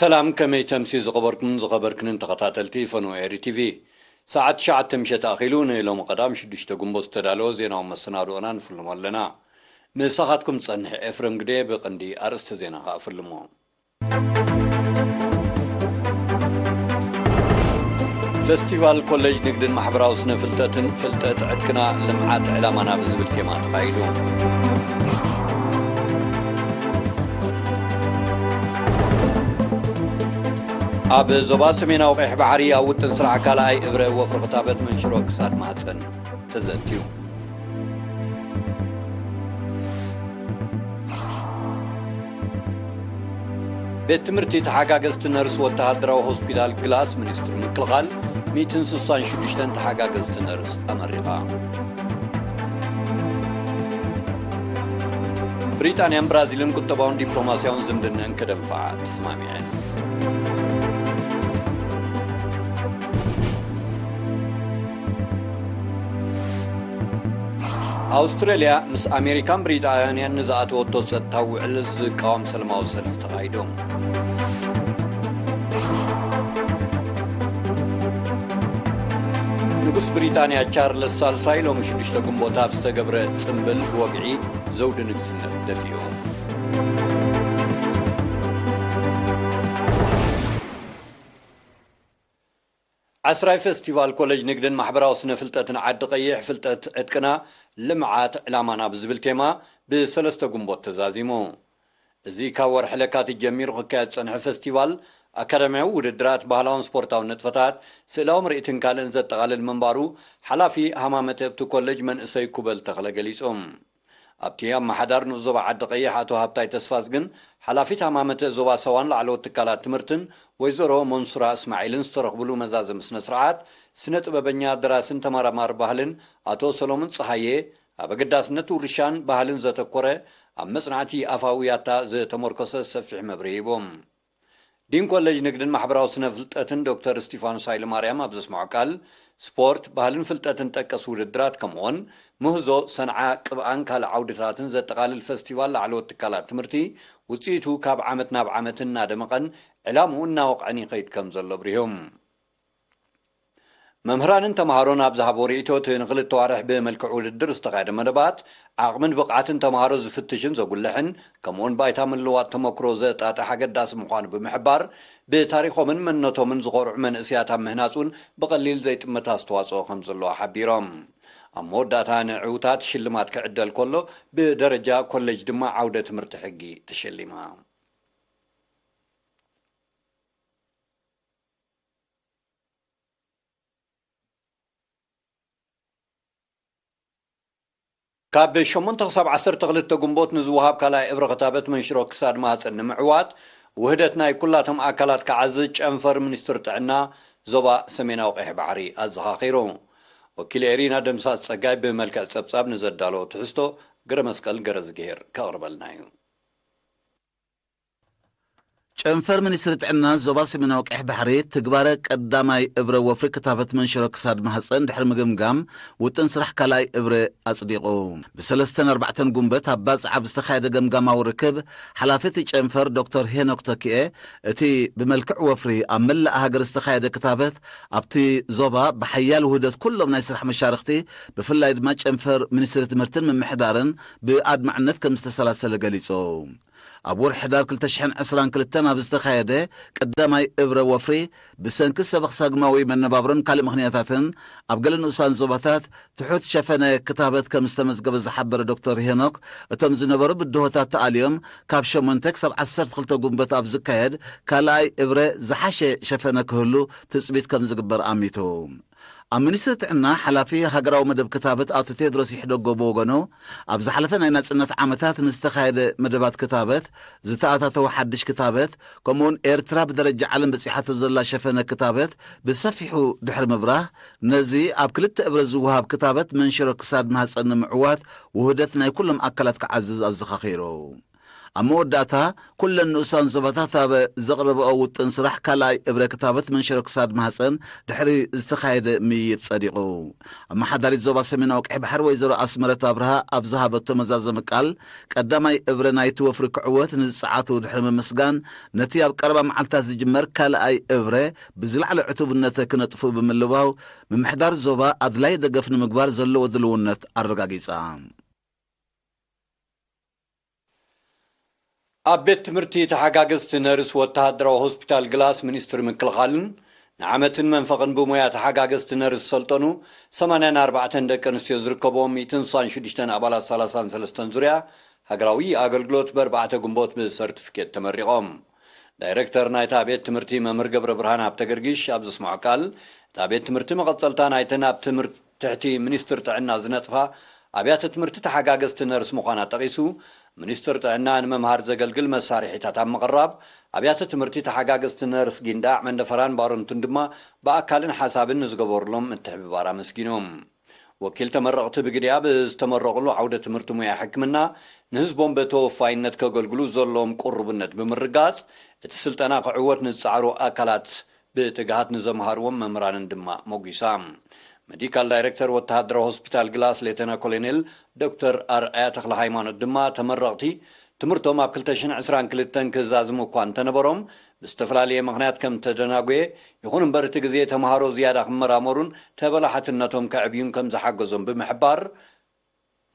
ሰላም፣ ከመይ ተምሲ ዝኸበርኩምን ዝኸበርክንን ተኸታተልቲ ፈነወ ኤሪ ቲቪ። ሰዓት ትሽዓተ ምሸት ኣኺሉ ንሎሚ ቀዳም ሽዱሽተ ግንቦት ዝተዳለወ ዜናዊ መሰናድኦና ንፍልሞ ኣለና። ምሳኻትኩም ዝጸንሕ ኤፍሬም ግደ፣ ብቐንዲ ኣርእስተ ዜና ከኣ ፍልሞ። ፈስቲቫል ኮሌጅ ንግድን ማሕበራዊ ስነ ፍልጠትን፣ ፍልጠት ዕጥቅና፣ ልምዓት ዕላማና ብዝብል ቴማ ተኻይዱ። ኣብ ዞባ ሰሜናዊ ቀይሕ ባሕሪ ኣብ ውጥን ስራሕ ካልኣይ እብረ ወፍሪ ክታበት መንሽሮ ክሳድ ማህፀን ተዘትዩ። ቤት ትምህርቲ ተሓጋገዝቲ ነርስ ወተሃደራዊ ሆስፒታል ግላስ፣ ሚኒስትሪ ምክልኻል ሚእትን ስሳን ሽዱሽተን ተሓጋገዝቲ ነርስ ኣመሪቓ። ብሪጣንያን ብራዚልን ቁጠባውን ዲፕሎማስያውን ዝምድነን ከደንፍዓ ተስማሚዐን። ኣውስትራልያ ምስ ኣሜሪካን ብሪጣንያን ንዝኣተወቶ ጸጥታዊ ውዕል ዝቃወም ሰላማዊ ሰልፊ ተኻይዱ። ንጉስ ብሪጣንያ ቻርለስ ሳልሳይ ሎሚ ሽዱሽተ ግንቦት ኣብ ዝተገብረ ጽምብል ወግዒ ዘውዲ ንግስነት ደፊኡ። ዓስራይ ፈስቲቫል ኮሌጅ ንግድን ማሕበራዊ ስነ ፍልጠትን ዓዲ ቀይሕ፣ ፍልጠት ዕጥቅና፣ ልምዓት ዕላማና ብዝብል ቴማ ብሰለስተ ግንቦት ተዛዚሙ። እዚ ካብ ወርሒ ለካቲት ጀሚሩ ክካየድ ዝጸንሐ ፈስቲቫል፣ ኣካዳሚያዊ ውድድራት፣ ባህላውን ስፖርታውን ንጥፈታት፣ ስእላዊ ምርኢትን ካልእን ዘጠቓልል ምንባሩ፣ ሓላፊ ሃማመተ ኣብቲ ኮሌጅ መንእሰይ ኩበል ተኽለ ገሊጹ። ኣብቲ ኣመሓዳሪ ንኡስ ዞባ ዓዲ ቀይሕ ኣቶ ሃብታይ ተስፋዝግን፣ ሓላፊት ሃማመተ ዞባ ሳዋን ላዕለዎት ትካላት ትምህርትን ወይዘሮ መንሱራ እስማዒልን ዝተረኽብሉ መዛዘሚ ስነ ስርዓት፣ ስነ ጥበበኛ፣ ደራስን ተመራማሪ ባህልን ኣቶ ሰሎሞን ጸሃየ፣ ኣብ ኣገዳስነት ውርሻን ባህልን ዘተኮረ፣ ኣብ መጽናዕቲ ኣፋዊ ያታ ዝተመርኮሰ ሰፊሕ መብርሂ ሂቦም። ዲን ኮሌጅ ንግድን ማሕበራዊ ስነ ፍልጠትን ዶክተር እስጢፋኖስ ሃይለማርያም ኣብ ዘስምዖ ቃል፣ ስፖርት፣ ባህልን ፍልጠትን ጠቀስ ውድድራት፣ ከምኡውን ምህዞ፣ ሰንዓ፣ ቅብኣን ካልእ ዓውድታትን ዘጠቓልል ፈስቲቫል ላዕለዎት ትካላት ትምህርቲ፣ ውጽኢቱ ካብ ዓመት ናብ ዓመት እናደመቐን ዕላምኡ እናወቕዐን ይኸይድ ከም ዘሎ ኣብሪሆም። መምህራንን ተምሃሮን ኣብ ዝሃቦ ርእይቶ፣ እቲ ንኽልተ ዋርሕ ብመልክዕ ውድድር ዝተኻየደ መደባት፣ ዓቕምን ብቕዓትን ተምሃሮ ዝፍትሽን ዘጉልሕን፣ ከምኡውን ባይታ ምልዋጥ ተመክሮ ዘጣጥሕ ኣገዳሲ ምዃኑ ብምሕባር፣ ብታሪኾምን መንነቶምን ዝኾርዑ መንእሰያት ኣብ ምህናጽ እውን ብቐሊል ዘይጥመት ኣስተዋጽኦ ከም ዘለዎ ሓቢሮም። ኣብ መወዳእታ ንዕዉታት ሽልማት ክዕደል ከሎ፣ ብደረጃ ኮሌጅ ድማ ዓውደ ትምህርቲ ሕጊ ተሸሊማ። ካብ ሸሞንተ ክሳብ ዓሰርተ ክልተ ግንቦት ንዝወሃብ ካልኣይ እብረ ክታበት መንሽሮ ክሳድ ማህፀን ንምዕዋት፣ ውህደት ናይ ኩላቶም ኣካላት ክዓዝዝ ጨንፈር ሚኒስትሪ ጥዕና ዞባ ሰሜናዊ ቀይሕ ባሕሪ ኣዘኻኺሩ። ወኪል ኤሪና ደምሳስ ጸጋይ ብመልክዕ ጸብጻብ ንዘዳለዎ ትሕዝቶ፣ ግረ መስቀል ገረዝግሄር ከቕርበልና እዩ። ጨንፈር ሚኒስትሪ ጥዕና ዞባ ሰሜናዊ ቀይሕ ባሕሪ፣ ትግባረ ቀዳማይ እብረ ወፍሪ ክታበት መንሽሮ ክሳድ ማህፀን ድሕሪ ምግምጋም፣ ውጥን ስራሕ ካልኣይ እብረ ኣጽዲቑ። ብሰለስተን ኣርባዕተን ጉንበት ኣብ ባጽዕ ኣብ ዝተኻየደ ገምጋማዊ ርክብ፣ ሓላፊ እቲ ጨንፈር ዶክተር ሄኖክ ተኪኤ፣ እቲ ብመልክዕ ወፍሪ ኣብ መላእ ሃገር ዝተኻየደ ክታበት፣ ኣብቲ ዞባ ብሓያል ውህደት ኩሎም ናይ ስራሕ መሻርኽቲ፣ ብፍላይ ድማ ጨንፈር ሚኒስትሪ ትምህርትን ምምሕዳርን ብኣድማዕነት ከም ዝተሰላሰለ ገሊጹ። ኣብ ወርሒ ሕዳር ክልተ ሽሕን ዕስራን ክልተን ኣብ ዝተኻየደ ቀዳማይ እብረ ወፍሪ፣ ብሰንኪ ሰበኽ ሳግማዊ መነባብሮን ካልእ ምኽንያታትን ኣብ ገለ ንኡሳን ዞባታት ትሑት ሸፈነ ክታበት ከም ዝተመዝገበ ዝሓበረ ዶክተር ሄኖክ፣ እቶም ዝነበሩ ብድሆታት ተኣልዮም ካብ ሸሞንተ ክሳብ ዓሰርተ ክልተ ጉንበት ኣብ ዝካየድ ካልኣይ እብረ ዝሓሸ ሸፈነ ክህሉ ትጽቢት ከም ዝግበር ኣሚቱ። ኣብ ሚኒስትሪ ጥዕና ሓላፊ ሃገራዊ መደብ ክታበት ኣቶ ቴድሮስ ይሕደጎ ብወገኑ፣ ኣብ ዝሓለፈ ናይ ናጽነት ዓመታት ንዝተኻየደ መደባት ክታበት፣ ዝተኣታተወ ሓድሽ ክታበት፣ ከምኡውን ኤርትራ ብደረጃ ዓለም በጺሓቶ ዘላ ሸፈነ ክታበት ብሰፊሑ ድሕሪ ምብራህ፣ ነዚ ኣብ ክልተ እብረ ዝወሃብ ክታበት መንሽሮ ክሳድ ማህጸን ንምዕዋት ውህደት ናይ ኩሎም ኣካላት ክዓዝዝ ኣዘኻኺሩ። ኣብ መወዳእታ፣ ኩለን ንኡሳን ዞባታት ኣብ ዘቕረበኦ ውጥን ስራሕ ካልኣይ እብረ ክታበት መንሸሮ ክሳድ ማህፀን ድሕሪ ዝተኻየደ ምይይጥ ጸዲቑ። ኣመሓዳሪት ዞባ ሰሜናዊ ቀይሕ ባሕሪ ወይዘሮ ኣስመረት ኣብርሃ ኣብ ዝሃበቶ መዛዘሚ ቃል፣ ቀዳማይ እብረ ናይቲ ወፍሪ ክዕወት ንዝጸዓቱ ድሕሪ ምምስጋን፣ ነቲ ኣብ ቀረባ መዓልታት ዝጅመር ካልኣይ እብረ ብዝለዓለ ዕቱብነት ክነጥፉ ብምልባው፣ ምምሕዳር ዞባ ኣድላይ ደገፍ ንምግባር ዘለዎ ድልውነት ኣረጋጊጻ። ኣብ ቤት ትምህርቲ ተሓጋገዝቲ ነርስ ወተሃደራዊ ሆስፒታል ግላስ፣ ሚኒስትሪ ምክልኻልን ንዓመትን መንፈቕን ብሞያ ተሓጋገዝቲ ነርስ ዝሰልጠኑ ሰማንያን ኣርባዕተን ደቂ ኣንስትዮ ዝርከብዎም ሚእትን ስሳን ሽዱሽተን ኣባላት ሰላሳን ሰለስተን ዙርያ ሃገራዊ ኣገልግሎት ብኣርባዕተ ግንቦት ብሰርቲፊኬት ተመሪቖም። ዳይሬክተር ናይታ ቤት ትምህርቲ መምህር ገብረ ብርሃን ሃብተ ገርጊሽ ኣብ ዘስምዖ ቃል፣ እታ ቤት ትምህርቲ መቐጸልታ ናይተን ኣብ ትምህርቲ ትሕቲ ሚኒስትር ጥዕና ዝነጥፋ ኣብያተ ትምህርቲ ተሓጋገዝቲ ነርስ ምዃና ጠቒሱ፣ ሚኒስትር ጥዕና ንመምሃር ዘገልግል መሳርሒታት ኣብ ምቕራብ፣ ኣብያተ ትምህርቲ ተሓጋገዝቲ ነርስ ጊንዳዕ፣ መንደፈራን ባረንቱን ድማ ብኣካልን ሓሳብን ንዝገበሩሎም ምትሕብባር ኣመስጊኑ። ወኪል ተመረቕቲ ብግዲ ኣብ ዝተመረቕሉ ዓውደ ትምህርቲ ሙያ ሕክምና ንህዝቦም ብተወፋይነት ከገልግሉ ዘለዎም ቅሩብነት ብምርጋጽ፣ እቲ ስልጠና ክዕወት ንዝጸዓሩ ኣካላት ብትግሃት ንዘምሃርዎም መምህራንን ድማ ሞጒሳ። ሜዲካል ዳይሬክተር ወተሃደራዊ ሆስፒታል ግላስ ሌተና ኮሎኔል ዶክተር ኣርኣያ ተኽለ ሃይማኖት ድማ ተመረቕቲ ትምህርቶም ኣብ ክልተ ሽሕን ዕስራን ክልተን ክዛዝሙ እኳ እንተነበሮም፣ ብዝተፈላለየ ምኽንያት ከም ተደናጎየ፣ ይኹን እምበር እቲ ግዜ ተምሃሮ ዝያዳ ክመራመሩን ተበላሓትነቶም ከዕብዩን ከም ዝሓገዞም ብምሕባር፣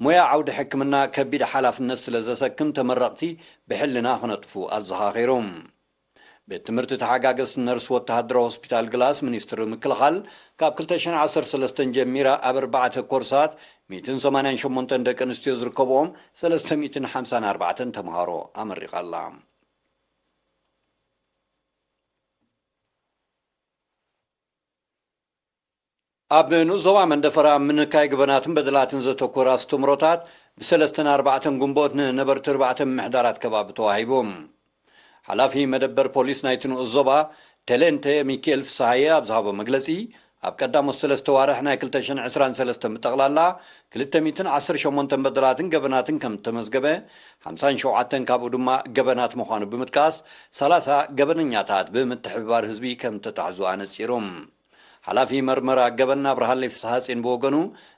ሞያ ዓውዲ ሕክምና ከቢድ ሓላፍነት ስለ ዘሰክም ተመረቕቲ ብሕልና ክነጥፉ ኣዘኻኺሩ። ቤት ትምህርቲ ተሓጋገዝቲ ነርስ ወተሃደራዊ ሆስፒታል ግላስ ሚኒስትሪ ምክልኻል ካብ ክልተ ሽሕን ዓሰርተ ሰለስተን ጀሚራ ኣብ ኣርባዕተ ኮርሳት ሚእትን ሰማንያን ሸሞንተን ደቂ ኣንስትዮ ዝርከብኦም ሰለስተ ሚእትን ሓምሳን ኣርባዕተን ተምሃሮ ኣመሪቓ ኣላ። ኣብ ንኡስ ዞባ መንደፈራ ኣብ ምንካይ ገበናትን በደላትን ዘተኮረ ኣስተምሮታት ብሰለስተን ኣርባዕተን ግንቦት ንነበርቲ ኣርባዕተ ምምሕዳራት ከባቢ ተዋሂቡ። ሓላፊ መደበር ፖሊስ ናይቲ ንኡስ ዞባ ቴሌንቴ ሚኪኤል ፍስሃየ ኣብ ዝሃቦ መግለጺ፣ ኣብ ቀዳሞት ሰለስተ ዋርሕ ናይ ክልተ ሽሕን ዕስራን ሰለስተን ብጠቕላላ ክልተ ሚእትን ዓሰርተ ሸሞንተን በደላትን ገበናትን ከም እተመዝገበ፣ ሓምሳን ሸውዓተን ካብኡ ድማ ገበናት ምዃኑ ብምጥቃስ፣ ሰላሳ ገበነኛታት ብምትሕብባር ህዝቢ ከም እተታሕዙ ኣነጺሩ። ሓላፊ መርመራ ገበን ኣብርሃለይ ፍስሃጼን ብወገኑ፣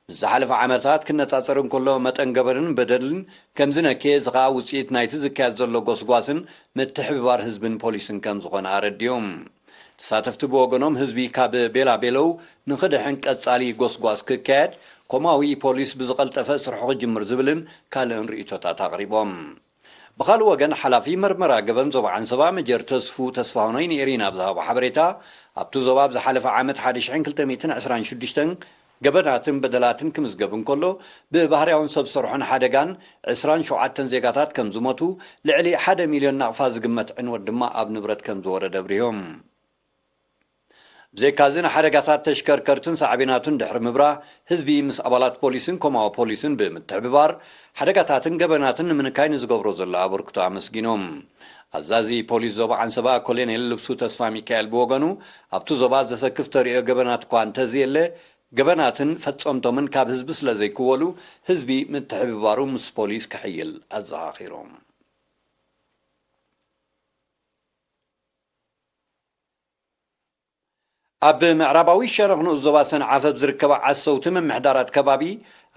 ምስ ዝሓለፈ ዓመታት ክነጻጸር እንከሎ መጠን ገበንን በደልን ከም ዝነከየ፣ እዚ ኸኣ ውጽኢት ናይቲ ዝካየድ ዘሎ ጎስጓስን ምትሕብባር ህዝብን ፖሊስን ከም ዝኾነ ኣረዲኡ። ተሳተፍቲ ብወገኖም፣ ህዝቢ ካብ ቤላ ቤለው ንኽድሕን ቀጻሊ ጎስጓስ ክካየድ፣ ኮማዊ ፖሊስ ብዝቐልጠፈ ስርሑ ክጅምር ዝብልን ካልእን ርእይቶታት ኣቕሪቦም። ብኻልእ ወገን፣ ሓላፊ መርመራ ገበን ዞባ ዓንሰባ መጀር ተስፉ ተስፋሁኖይ ንኤሪና ኣብ ዝሃቦ ሓበሬታ፣ ኣብቲ ዞባ ኣብ ዝሓለፈ ዓመት ሓደ ሽሕን ክልተ ሚእትን ዕስራን ሽዱሽተን ገበናትን በደላትን ክምዝገብ እንከሎ፣ ብባህርያውን ሰብ ሰርሖን ሓደጋን ዕስራን ሸውዓተን ዜጋታት ከም ዝሞቱ፣ ልዕሊ ሓደ ሚልዮን ናቕፋ ዝግመት ዕንወት ድማ ኣብ ንብረት ከም ዝወረደ ኣብሪሆም። ብዘይካዚ፣ ንሓደጋታት ተሽከርከርትን ሳዕቤናቱን ድሕሪ ምብራህ፣ ህዝቢ ምስ ኣባላት ፖሊስን ኮማዊ ፖሊስን ብምትሕብባር፣ ሓደጋታትን ገበናትን ንምንካይ ንዝገብሮ ዘሎ ኣበርክቶ ኣመስጊኖም። ኣዛዚ ፖሊስ ዞባ ዓንሰባ ኮሎኔል ልብሱ ተስፋ ሚካኤል ብወገኑ፣ ኣብቲ ዞባ ዘሰክፍ ተርእዮ ገበናት እኳ እንተዘየለ፣ ገበናትን ፈጸምቶምን ካብ ህዝቢ ስለ ዘይክወሉ፣ ህዝቢ ምትሕብባሩ ምስ ፖሊስ ክሕይል ኣዘኻኺሮም። ኣብ ምዕራባዊ ሸነኽ ንኡስ ዞባ ሰንዓፈ ኣብ ዝርከባ ዓሰውቲ ምምሕዳራት ከባቢ፣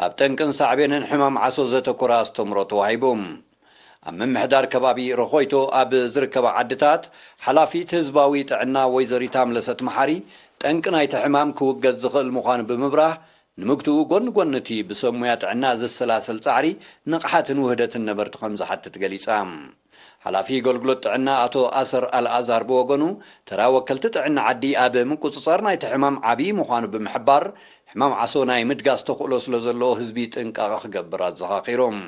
ኣብ ጠንቅን ሳዕቤንን ሕማም ዓሶ ዘተኮረ ኣስተምሮ ተዋሂቡ። ኣብ ምምሕዳር ከባቢ ረኾይቶ ኣብ ዝርከባ ዓድታት፣ ሓላፊት ህዝባዊ ጥዕና ወይዘሪት ኣምለሰት መሓሪ፣ ጠንቂ ናይቲ ሕማም ክውገድ ዝኽእል ምዃኑ ብምብራህ፣ ንምግትኡ ጎኒ ጎኒ እቲ ብሰብ ሙያ ጥዕና ዝሰላሰል ጻዕሪ፣ ንቕሓትን ውህደትን ነበርቲ ከም ዝሓትት ገሊጻ። ሓላፊ ኣገልግሎት ጥዕና ኣቶ ኣሰር ኣልኣዛር ብወገኑ፣ ተራ ወከልቲ ጥዕና ዓዲ ኣብ ምቁጽጻር ናይቲ ሕማም ዓብዪ ምዃኑ ብምሕባር፣ ሕማም ዓሶ ናይ ምድጋስ ተኽእሎ ስለ ዘለዎ ህዝቢ ጥንቃቐ ክገብር ኣዘኻኺሮም።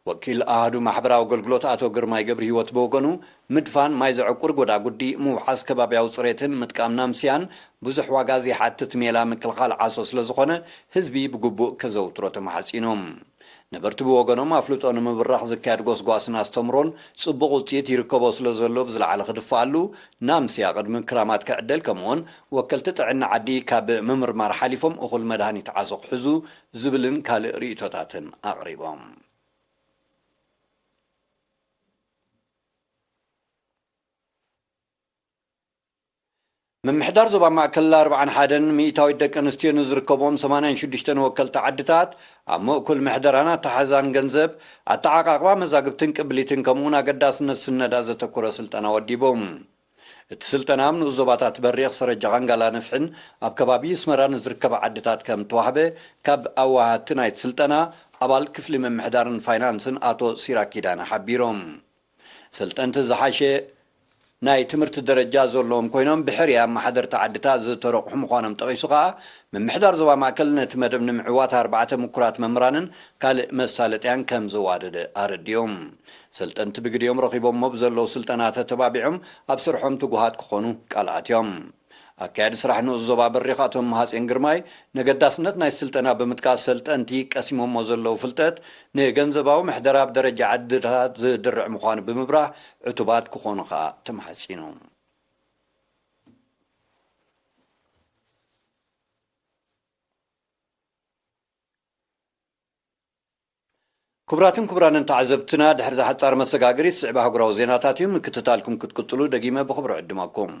ወኪል ኣሃዱ ማሕበራዊ ኣገልግሎት ኣቶ ግርማይ ገብረ ህይወት ብወገኑ፣ ምድፋን ማይ ዘዕቁር ጎዳጉዲ፣ ምውሓስ ከባብያዊ ጽሬትን ምጥቃም ናምስያን ብዙሕ ዋጋ ዘይሓትት ሜላ ምክልኻል ዓሶ ስለ ዝኾነ፣ ህዝቢ ብግቡእ ከዘውትሮ ተማሕጺኖም። ነበርቲ ብወገኖም፣ ኣፍልጦ ንምብራኽ ዝካየድ ጎስጓስን ኣስተምሮን ጽቡቕ ውጽኢት ይርከቦ ስለ ዘሎ፣ ብዝለዓለ ክድፍኣሉ፣ ናምስያ ቅድሚ ክራማት ክዕደል፣ ከምኡውን ወከልቲ ጥዕና ዓዲ ካብ ምምርማር ሓሊፎም እኹል መድሃኒት ዓሶ ክሕዙ ዝብልን ካልእ ርእይቶታትን ኣቕሪቦም። ምምሕዳር ዞባ ማእከል ኣርባዓን ሓደን ሚእታዊት ደቂ ኣንስትዮ ንዝርከቦም ሰማንያን ሽዱሽተን ወከልቲ ዓድታት ኣብ ምእኩል ምሕደራን ኣተሓሕዛን ገንዘብ፣ ኣተዓቓቕባ መዛግብትን ቅብሊትን ከምኡውን ኣገዳስነት ስነዳ ዘተኮረ ስልጠና ወዲቦም። እቲ ስልጠና ኣብ ንኡስ ዞባታት በሪኽ፣ ሰረጃኻን ጋላ ነፍሕን ኣብ ከባቢ ኣስመራ ንዝርከባ ዓድታት ከም ተዋህበ ካብ ኣዋሃድቲ ናይቲ ስልጠና ኣባል ክፍሊ ምምሕዳርን ፋይናንስን ኣቶ ሲራክ ኪዳነ ሓቢሮም። ሰልጠንቲ ዝሓሸ ናይ ትምህርቲ ደረጃ ዘለዎም ኮይኖም፣ ብሕርያ ኣመሓደርቲ ዓድታት ዝተረቑሑ ምዃኖም ጠቒሱ ከኣ፣ ምምሕዳር ዞባ ማእከል ነቲ መደብ ንምዕዋት ኣርባዕተ ምኩራት መምህራንን ካልእ መሳለጥያን ከም ዘዋደደ ኣረዲኦም። ሰልጠንቲ ብግዲኦም ረኺቦሞ ብዘለዉ ስልጠና ተተባቢዖም ኣብ ስርሖም ትጉሃት ክኾኑ ቃል ኣትዮም። ኣካያዲ ስራሕ ንኡስ ዞባ በሪኽ ኣቶ መሃጼን ግርማይ፣ ነገዳስነት ናይ ስልጠና ብምጥቃስ፣ ሰልጠንቲ ቀሲሞሞ ዘለዉ ፍልጠት ንገንዘባዊ ምሕደራ ኣብ ደረጃ ዓድታት ዝድርዕ ምዃኑ ብምብራህ፣ ዕቱባት ክኾኑ ከኣ ተማሕጺኑ። ክቡራትን ክቡራንን ተዓዘብትና፣ ድሕሪ ዝሓጻር መሰጋገሪ ዝስዕብ ኣህጉራዊ ዜናታት እዩ። ምክትታልኩም ክትቅጽሉ ደጊመ ብኽብሪ ዕድመኩም።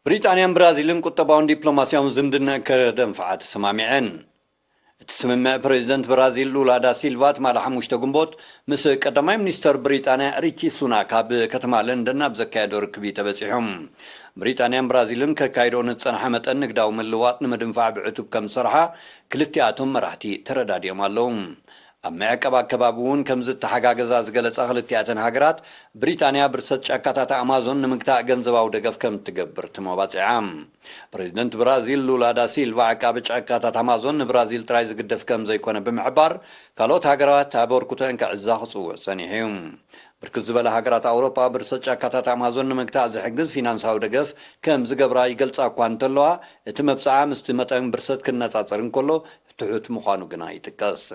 ብሪጣንያን ብራዚልን ቁጠባውን ዲፕሎማስያውን ዝምድና ከደንፍዓ ተሰማሚዐን። እቲ ስምምዕ ፕሬዚደንት ብራዚል ሉላ ዳ ሲልቫ ትማሊ ሓሙሽተ ግንቦት ምስ ቀዳማይ ሚኒስተር ብሪጣንያ ሪቺ ሱናክ ኣብ ከተማ ለንደን ኣብ ዘካየዶ ርክብ እዩ ተበጺሑ። ብሪጣንያን ብራዚልን ከካይዶ ንዝጸንሓ መጠን ንግዳዊ ምልዋጥ ንምድንፋዕ ብዕቱብ ከም ዝሰርሓ ክልቲኣቶም መራሕቲ ተረዳዲኦም ኣለዉ። ኣብ ምዕቃብ ኣከባቢ እውን ከም ዝተሓጋገዛ ዝገለጻ ክልቲኣተን ሃገራት፣ ብሪጣንያ ብርሰት ጫካታት ኣማዞን ንምግታእ ገንዘባዊ ደገፍ ከም ትገብር ተመባጺዓ። ፕሬዚደንት ብራዚል ሉላ ዳ ሲልቫ፣ ዕቃብ ጫካታት ኣማዞን ንብራዚል ጥራይ ዝግደፍ ከም ዘይኮነ ብምሕባር፣ ካልኦት ሃገራት ኣበርክቶአን ከዕዛ ክጽውዕ ጸኒሑ እዩ። ብርክት ዝበላ ሃገራት ኣውሮጳ ብርሰት ጫካታት ኣማዞን ንምግታእ ዝሕግዝ ፊናንሳዊ ደገፍ ከም ዝገብራ ይገልጻ እኳ እንተለዋ፣ እቲ መብጽዓ ምስቲ መጠን ብርሰት ክነጻጸር እንከሎ ትሑት ምዃኑ ግና ይጥቀስ።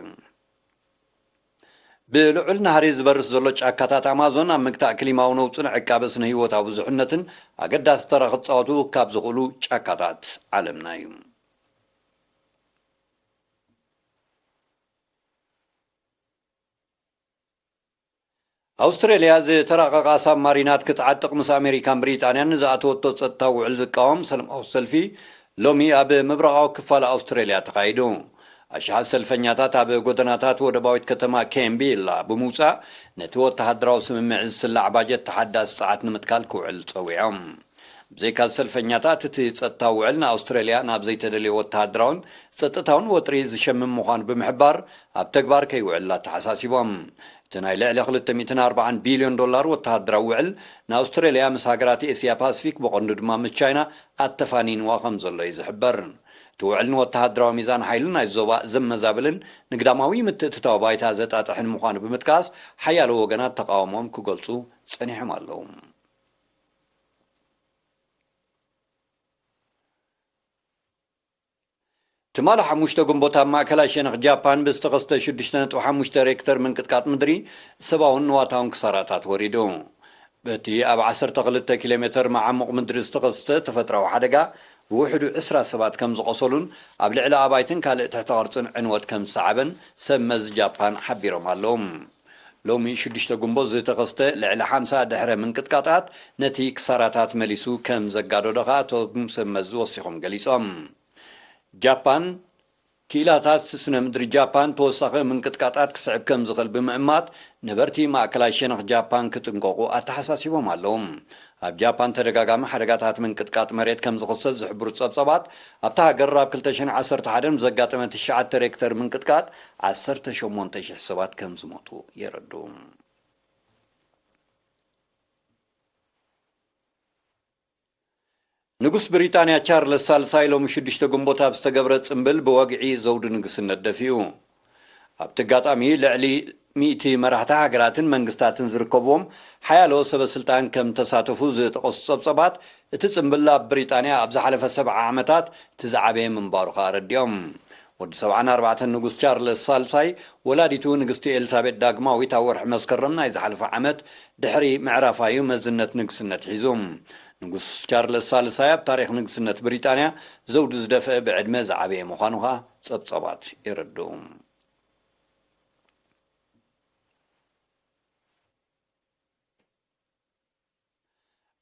ብልዑል ናህሪ ዝበርስ ዘሎ ጫካታት ኣማዞን ኣብ ምግታእ ክሊማዊ ነውጽን ዕቃበ ስነ ህይወታዊ ብዙሕነትን ኣገዳሲ ተራ ክጻወቱ ካብ ዝኽእሉ ጫካታት ዓለምና እዩ። ኣውስትራልያ ዝተራቐቓ ሳብማሪናት ክትዓጥቕ ምስ ኣሜሪካን ብሪጣንያን ንዝኣተወቶ ጸጥታዊ ውዕል ዝቃወም ሰላማዊ ሰልፊ ሎሚ ኣብ ምብራቓዊ ክፋል ኣውስትራልያ ተኻይዱ። ኣሽሓት ሰልፈኛታት ኣብ ጎደናታት ወደባዊት ከተማ ኬምቢላ ብምውጻእ፣ ነቲ ወተሃደራዊ ስምምዕ ዝስላዕ ባጀት ተሓዳሲ ጸዓት ንምትካል ክውዕል ጸዊዖም። ብዘይካ ሰልፈኛታት፣ እቲ ጸጥታዊ ውዕል ንኣውስትራልያ ናብ ዘይተደልየ ወተሃደራውን ጸጥታውን ወጥሪ ዝሸምም ምዃኑ ብምሕባር፣ ኣብ ተግባር ከይውዕል ኣተሓሳሲቦም። እቲ ናይ ልዕሊ ክልተ ሚእትን ኣርባዓን ቢልዮን ዶላር ወተሃደራዊ ውዕል ንኣውስትራልያ ምስ ሃገራት ኤስያ ፓሲፊክ፣ ብቐንዱ ድማ ምስ ቻይና ኣተፋኒንዋ ከም ዘሎ እዩ ዝሕበር። እቲ ውዕል ንወተሃደራዊ ሚዛን ሓይልን ናይ ዞባ ዘመዛብልን ንግዳማዊ ምትእትታው ባይታ ዘጣጥሕን ምዃኑ ብምጥቃስ፣ ሓያሎ ወገናት ተቓውሞኦም ክገልጹ ጸኒሖም ኣለዉ። ትማሊ ሓሙሽተ ግንቦት ኣብ ማእከላይ ሸነኽ ጃፓን ብዝተኸስተ ሽዱሽተ ነጥቢ ሓሙሽተ ሬክተር ምንቅጥቃጥ ምድሪ ሰብኣውን ንዋታውን ክሳራታት ወሪዱ። በቲ ኣብ ዓሰርተ ክልተ ኪሎ ሜተር መዓሙቕ ምድሪ ዝተኸስተ ተፈጥራዊ ሓደጋ ብውሕዱ ዕስራ ሰባት ከም ዝቖሰሉን ኣብ ልዕሊ ኣባይትን ካልእ ትሕተ ቅርጽን ዕንወት ከም ዝሰዓበን ሰብ መዚ ጃፓን ሓቢሮም ኣለዉ። ሎሚ ሽዱሽተ ግንቦት ዝተኸስተ ልዕሊ ሓምሳ ድሕረ ምንቅጥቃጣት ነቲ ክሳራታት መሊሱ ከም ዘጋደዶ ከኣ እቶም ሰብ መዚ ወሲኾም ገሊጾም። ጃፓን ክኢላታት ስነ ምድሪ ጃፓን ተወሳኺ ምንቅጥቃጣት ክስዕብ ከም ዝኽእል ብምእማት፣ ነበርቲ ማእከላይ ሸነኽ ጃፓን ክጥንቀቑ ኣተሓሳሲቦም ኣለዉ። ኣብ ጃፓን ተደጋጋሚ ሓደጋታት ምንቅጥቃጥ መሬት ከም ዝኽሰት ዝሕብሩ ጸብጸባት፣ ኣብታ ሃገር ኣብ ክልተ ሽሕን ዓሰርተ ሓደን ብዘጋጠመ ትሽዓተ ሬክተር ምንቅጥቃጥ ዓሰርተ ሸሞንተ ሽሕ ሰባት ከም ዝሞቱ የረድኡ። ንጉስ ብሪጣንያ ቻርለስ ሳልሳይ ሎሚ ሽዱሽተ ግንቦት ኣብ ዝተገብረ ጽምብል ብወግዒ ዘውዲ ንግስነት ደፊኡ። ኣብቲ ኣጋጣሚ ልዕሊ ሚእቲ መራሕቲ ሃገራትን መንግስታትን ዝርከብዎም ሓያሎ ሰበ ስልጣን ከም ተሳተፉ ዝጠቐሱ ጸብጸባት፣ እቲ ጽምብል ኣብ ብሪጣንያ ኣብ ዝሓለፈ ሰብዓ ዓመታት እቲ ዝዓበየ ምንባሩ ከኣ ኣረዲኦም። ወዲ ሰብዓን ኣርባዕተን ንጉስ ቻርለስ ሳልሳይ፣ ወላዲቱ ንግስቲ ኤልሳቤጥ ዳግማዊት ኣብ ወርሒ መስከረም ናይ ዝሓለፈ ዓመት ድሕሪ ምዕራፋ እዩ መዝነት ንግስነት ሒዙ። ንጉስ ቻርለስ ሳልሳይ ኣብ ታሪኽ ንግስነት ብሪጣንያ ዘውዲ ዝደፍአ ብዕድመ ዝዓበየ ምዃኑ ኸኣ ጸብጻባት የረድኡ።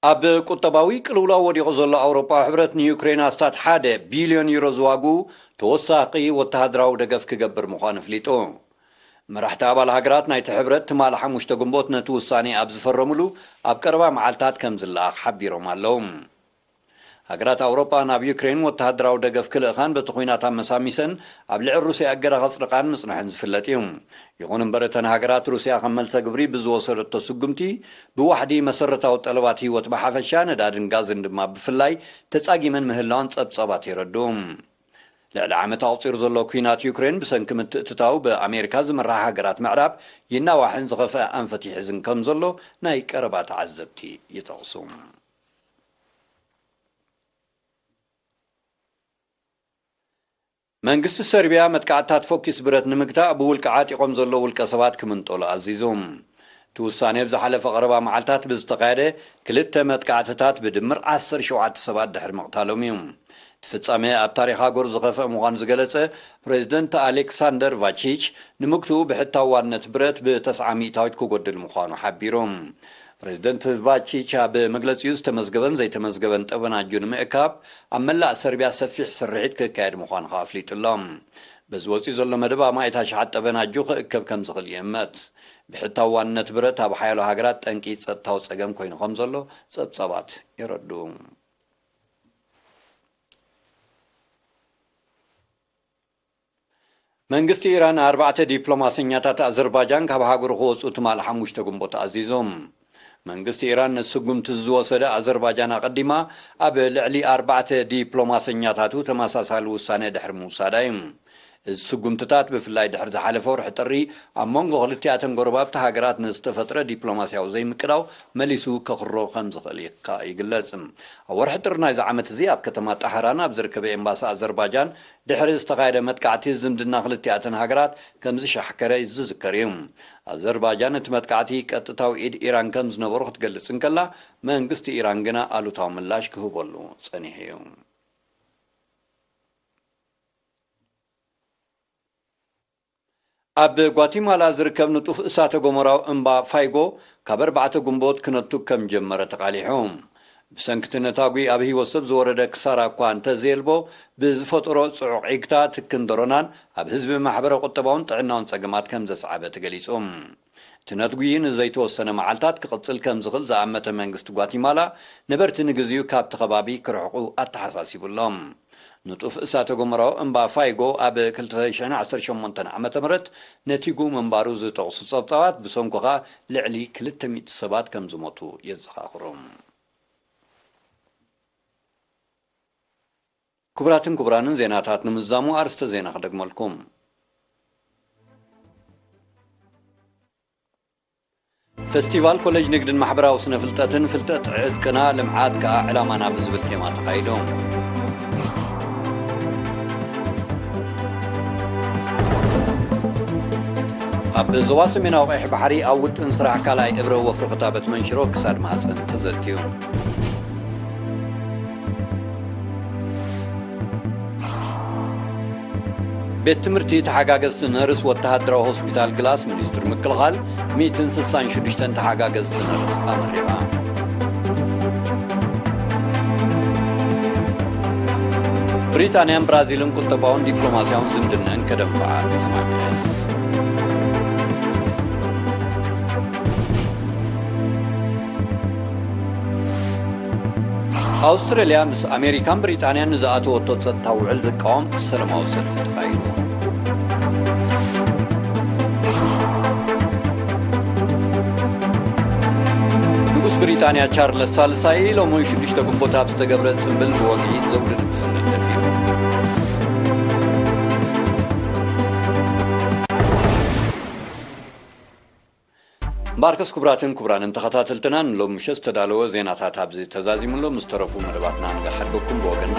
ኣብ ቁጠባዊ ቅልውላው ወዲቑ ዘሎ ኣውሮጳዊ ሕብረት ንዩክሬን ኣስታት ሓደ ቢልዮን ዩሮ ዝዋግኡ ተወሳኺ ወተሃደራዊ ደገፍ ክገብር ምዃኑ ኣፍሊጡ። መራሕቲ ኣባል ሃገራት ናይቲ ሕብረት ትማሊ ሓሙሽተ ግንቦት ነቲ ውሳኔ ኣብ ዝፈረሙሉ ኣብ ቀረባ መዓልታት ከም ዝለኣኽ ሓቢሮም ኣለዉ። ሃገራት ኣውሮጳ ናብ ዩክሬን ወተሃደራዊ ደገፍ ክልእኻን በቲ ኲናት ኣመሳሚሰን ኣብ ልዕሊ ሩስያ እገዳ ከጽድቓን ምጽንሐን ዝፍለጥ እዩ። ይኹን እምበር እተን ሃገራት ሩስያ ከም መልሰ ግብሪ ብዝወሰደቶ ስጉምቲ ብዋሕዲ መሰረታዊ ጠለባት ህይወት ብሓፈሻ ነዳድን ጋዝን ድማ ብፍላይ ተጻጊመን ምህላወን ጸብጻባት የረድኡ። ልዕሊ ዓመት ኣቑጺሩ ዘሎ ኲናት ዩክሬን ብሰንኪ ምትእትታው ብኣሜሪካ ዝምራሕ ሃገራት ምዕራብ ይናዋሕን ዝኸፍአ ኣንፈት ይሕዝን ከም ዘሎ ናይ ቀረባ ተዓዘብቲ ይጠቕሱ። መንግስቲ ሰርቢያ መጥቃዕትታት ፎኪስ ብረት ንምግታእ ብውልቂ ዓጢቖም ዘለዉ ውልቀ ሰባት ክምንጠሉ ኣዚዙ። እቲ ውሳኔ ኣብ ዝሓለፈ ቀረባ መዓልታት ብዝተኻየደ ክልተ መጥቃዕትታት ብድምር ዓሰርተ ሸውዓተ ሰባት ድሕሪ ምቕታሎም እዩ። እቲ ፍጻሜ ኣብ ታሪኽ ሃገሩ ዝኸፍአ ምዃኑ ዝገለጸ ፕሬዚደንት ኣሌክሳንደር ቫቺች፣ ንምግትኡ ብሕታዊ ዋንነት ብረት ብተስዓ ሚእታዊት ክጎድል ምዃኑ ሓቢሩ። ፕሬዚደንት ቫቺች ኣብ መግለጺኡ ዝተመዝገበን ዘይተመዝገበን ጠበናጁ ንምእካብ ኣብ መላእ ሰርቢያ ሰፊሕ ስርሒት ክካየድ ምዃኑ ከኣ ኣፍሊጡ ኣሎ። በዚ ወጺኡ ዘሎ መደብ ኣማኢት ኣሽሓት ጠበናጁ ክእከብ ከም ዝኽእል ይእመት። ብሕታዊ ዋንነት ብረት ኣብ ሓያሎ ሃገራት ጠንቂ ጸጥታዊ ጸገም ኮይኑ ከም ዘሎ ጸብጻባት የረድኡ። መንግስቲ ኢራን ኣርባዕተ ዲፕሎማሰኛታት ኣዘርባጃን ካብ ሃገሩ ክወጹ ትማል ሓሙሽተ ግንቦት ኣዚዞም። መንግስቲ ኢራን ነቲ ስጉምቲ ዝወሰደ ኣዘርባጃን ኣቐዲማ ኣብ ልዕሊ ኣርባዕተ ዲፕሎማሰኛታቱ ተመሳሳሊ ውሳኔ ድሕሪ ምውሳዳ እዩ። እዚ ስጉምትታት ብፍላይ ድሕሪ ዝሓለፈ ወርሒ ጥሪ ኣብ መንጎ ክልቲኣተን ጎረባብቲ ሃገራት ንዝተፈጥረ ዲፕሎማስያዊ ዘይምቅዳው መሊሱ ከኽሮ ከም ዝኽእል ከኣ ይግለጽ። ኣብ ወርሒ ጥሪ ናይዚ ዓመት እዚ ኣብ ከተማ ጣህራን ኣብ ዝርከበ ኤምባሲ ኣዘርባጃን ድሕሪ ዝተኻየደ መጥቃዕቲ ዝምድና ክልቲኣተን ሃገራት ከም ዝሻሕከረ ዝዝከር እዩ። ኣዘርባጃን እቲ መጥቃዕቲ ቀጥታዊ ኢድ ኢራን ከም ዝነበሮ ክትገልጽ እንከላ፣ መንግስቲ ኢራን ግና ኣሉታዊ ምላሽ ክህበሉ ጸኒሑ እዩ። ኣብ ጓቲማላ ዝርከብ ንጡፍ እሳተ ጎመራዊ እምባ ፋይጎ ካብ ኣርባዕተ ግንቦት ክነቱ ከም ጀመረ ተቓሊሑ። ብሰንኪ እቲ ነታጒ ኣብ ህይወት ሰብ ዝወረደ ክሳራ እኳ እንተዘየልቦ፣ ብዝፈጠሮ ጽዑቕ ዒግታ ትክን ደሮናን ኣብ ህዝቢ ማሕበረ ቁጠባውን ጥዕናውን ጸገማት ከም ዘስዓበ ተገሊጹ። እቲ ነትጒ ንዘይተወሰነ መዓልታት ክቕጽል ከም ዝኽእል ዝኣመተ መንግስቲ ጓቲማላ፣ ነበርቲ ንግዚኡ ካብቲ ከባቢ ክርሕቑ ኣተሓሳሲቡ ኣሎ። ንጡፍ እሳተ ጎመራዊ እምባ ፋይጎ ኣብ ክልተ ሽሕን ዓሰርተ ሸሞንተን ዓመተ ምህረት ነቲጉ ምንባሩ ዝጠቕሱ ጸብጻባት፣ ብሰንኩ ኸኣ ልዕሊ ክልተ ሚእቲ ሰባት ከም ዝሞቱ የዘኻኽሩ። ክቡራትን ክቡራንን፣ ዜናታት ንምዝዛሙ ኣርስተ ዜና ክደግመልኩም። ፈስቲቫል ኮሌጅ ንግድን ማሕበራዊ ስነ ፍልጠትን፣ ፍልጠት ዕጥቅና፣ ልምዓት ከኣ ዕላማና ብዝብል ቴማ ተኻይዱ። ኣብ ዞባ ሰሜናዊ ቀይሕ ባሕሪ ኣብ ውጥን ስራሕ ካልኣይ እብረ ወፍሪ ክታበት መንሽሮ ክሳድ ማህፀን ተዘትዩ። ቤት ትምህርቲ ተሓጋገዝቲ ነርስ ወተሃደራዊ ሆስፒታል ግላስ ሚኒስትሪ ምክልኻል ሚእትን ስሳን ሽዱሽተን ተሓጋገዝቲ ነርስ ኣመሪቓ። ብሪጣንያን ብራዚልን ቁጠባውን ዲፕሎማስያውን ዝምድነን ከደንፍዓ ተሰማሚዐን። ኣውስትራልያ ምስ ኣሜሪካን ብሪጣንያን ንዝኣተወቶ ጸጥታዊ ውዕል ዝቃወም ሰላማዊ ሰልፊ ተኻይዱ። ንጉስ ብሪጣንያ ቻርለስ ሳልሳይ ሎሚ ሽዱሽተ ግንቦት ኣብ ዝተገብረ ጽምብል ብወግዒ ዘውዲ ንግስነት ደፊኡ። እምበኣርከስ ክቡራትን ክቡራንን ተኸታተልትና፣ ንሎሚ ምሸት ዝተዳለወ ዜናታት ኣብዚ ተዛዚሙ ኣሎ። ምስ ተረፉ መደባትና ንኽሓድገኩም ብወገንና